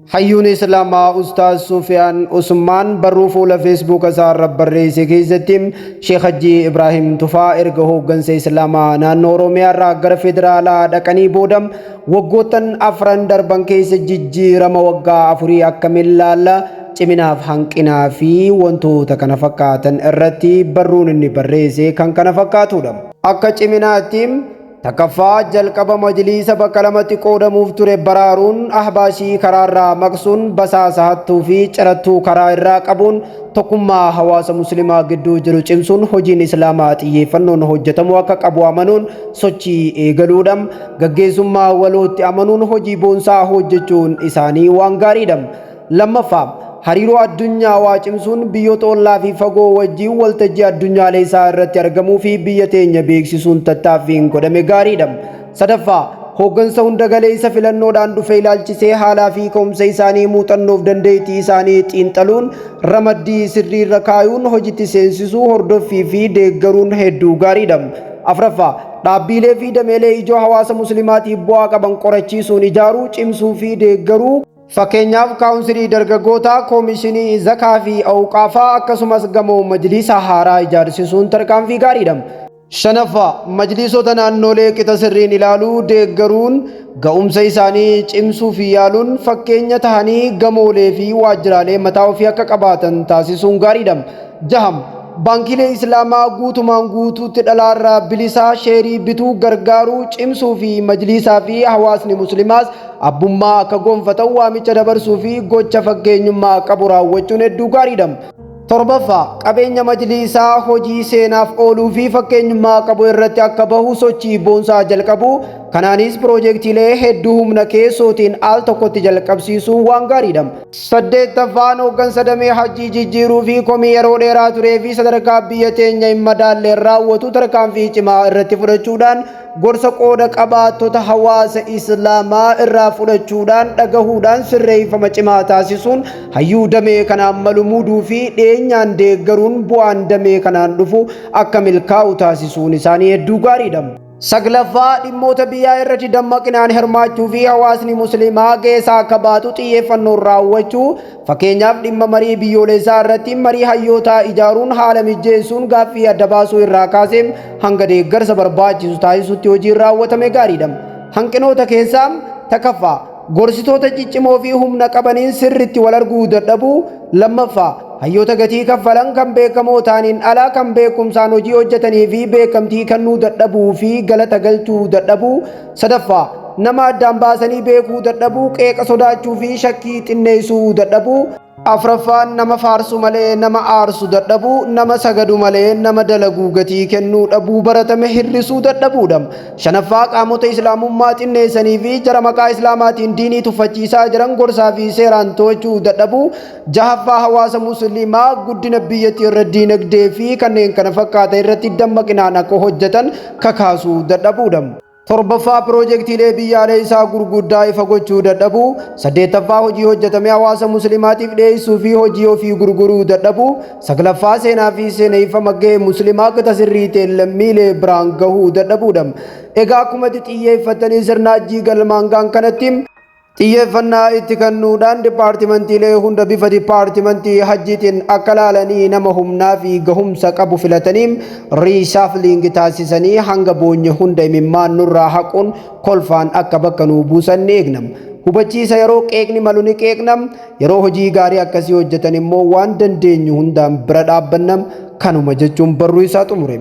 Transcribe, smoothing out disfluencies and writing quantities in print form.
Hayyuun Islaamaa Ustaaz Sufiyaan Usmaan barruu fuula Feesbuuka isaarra barreesse keessatti Sheekh Hajjii Ibraahim Tufaa erga hooggansa Islaamaa naannoo Oromiyaarraa gara federaalaa dhaqanii booda waggoottan afran darban keessa jijjiirama waggaa afurii akkamiin laalla ciminaaf hanqinaa fi wantoota kana fakkaatan irratti barruun inni barreesse kan kana fakkaatudha. Akka ciminaatti Takkaffaa jalqaba majliisa bakka lamatti qoodamuuf ture baraaruun ahbaashii karaarraa maqsuun basaasa hattuu fi cirattuu karaa irraa qabuun tokkummaa hawaasa muslimaa gidduu jiru cimsuun hojiin islaamaa xiyyeeffannoon hojjetamuu akka qabu amanuun sochii eegaluudha. Gaggeessummaa walootti amanuun hojii boonsaa hojjechuun isaanii waan gaariidha. Lammaffaa, hariiroo addunyaawaa cimsuun biyyoota ollaa fi fagoo wajjin waltajjii addunyaalee isaa irratti argamuu fi biyya teenya beeksisuun tattaaffiin godhame gaariidha. Sadaffaa, hooggansa hunda galeessa filannoodhaan dhufe ilaalchisee haalaa fi ka'umsa isaanii muuxannoof dandeettii isaanii xiinxaluun ramaddii sirriirra kaayuun hojitti seensisuu hordoffii fi deeggaruun hedduu gaariidha. Afraffaa, dhaabbiilee fi dameelee ijoo hawaasa muslimaatiif bu'aa qaban qorachiisuun ijaaruu, cimsuu fi deeggaruu. Fakkeenyaaf kaawunsilii dargaggootaa, koomishinii zakaa fi awqaafaa akkasumas gamoo majliisa haaraa ijaarsisuun tarkaanfii gaariidha. Shanaffaa, majliisota naannolee qixa sirriin ilaaluu, deeggaruun, ga'umsa isaanii cimsuu fi yaaluun fakkeenya tahanii gamoolee fi waajjiraalee mataa ofii akka qabaatan taasisuun gaariidha. Jaham, baankiilee Islaamaa guutumaan guutuutti dhalaarraa bilisaa sheerii bituu gargaaruu, cimsuu fi majliisaa fi hawaasni muslimaas abbummaa akka gonfatan waamicha dabarsuu fi gocha fakkeenyummaa qabu raawwachuun hedduu gaariidha. Torbaffaa, qabeenya majliisaa hojii seenaaf ooluu fi fakkeenyummaa qabu irratti akka bahu sochii boonsaa jalqabu, kanaanis piroojeektiilee hedduu humna keessootiin al tokkotti jalqabsiisuun waan gaariidha. Saddeettaffaan, hooggansa damee hajjii jijjiiruu fi komii yeroo dheeraa turee fi sadarkaa biyya teenya hin madaalleen raawwatu tarkaanfii cimaa irratti fudhachuudhaan gorsa qooda qabaattota hawaasa Islaamaa irraa fudhachuudhaan dhagahuudhaan sirreeffama cimaa taasisuun hayyuu damee kanaan malu muuduu fi dhiyeenyaan deeggaruun bu'aan damee kanaan dhufu akka milkaa'u taasisuun isaanii hedduu gaariidha. Saglaffaa, dhimmoota biyyaa irratti dammaqinaan hirmaachuu fi hawaasni musliimaa ga'eesaa akka baatu xiyyeeffannoon raawwachuu. Fakkeenyaaf dhimma marii biyyoolessaa irratti marii hayyootaa ijaaruun haala mijjeessuun gaaffii adda baasuu irraa kaasee hanga deeggarsa barbaachisu taasisutti hojiin raawwatame gaariidha. Hanqinoota keessaa takkaffaa, gorsitoota ciccimoo fi humna qabaniin sirritti wal arguu dadhabuu. Lammaffaa, hayyoota gatii kaffalan kan beekamoo ta'aniin ala kan beekumsaan hojii hojjetanii fi beekamtii kennuu dadhabuu fi galata galchuu dadhabuu. Sadaffaa, nama addaan baasanii beekuu dadhabuu, qeeqa sodaachuu fi shakkii xinneessuu dadhabuu. Afraffaan, nama faarsu malee nama aarsu dadhabuu, nama sagadu malee nama dalaguu gatii kennuu dhabuu, baratame hir'isuu dadhabuudha. Shanaffaa, qaamota islaamummaa xinneessanii fi jara maqaa islaamaatiin diinii tuffachiisaa jiran gorsaa fi seeraan to'achuu dadhabuu. Jahaffaa, hawaasa musliimaa guddina biyyattii irra diinagdee fi kanneen kana fakkaatan irratti dammaqinaan akka hojjetan kakaasuu dadhabuudha. Torbaffaa, piroojeektiilee biyyaalee isaa gurguddaa ifa gochuu dadhabuu. Saddeettaffaa, hojii hojjetame hawaasa musliimaatiif dhiyeessuu fi hojii ofii gurguruu dadhabuu. Saglaffaa, seenaa fi seeneeffama gahee musliimaa qixa sirrii ta'een lammiilee biraan gahuu dadhabuudha. Egaa akkuma xiyyeeffatanii sirna hajjii galmaan gaan kanatti xiyyeeffannaa itti kennuudhaan dipaartimantiilee hunda bifa dipaartimantii hajjiitiin akka laalanii nama humnaa fi gahumsa qabu filatanii reshuffling taasisanii hanga boonye hunda imimmaan nurraa haquun kolfaan akka bakka nuu buusan ni eegna. Hubachiisa, yeroo qeeqni malu ni qeeqna, yeroo hojii gaarii akkasii hojjetan immoo waan dandeenyu hundaan bira dhaabbanna. Kanuma jechuun barruu isaa xumure.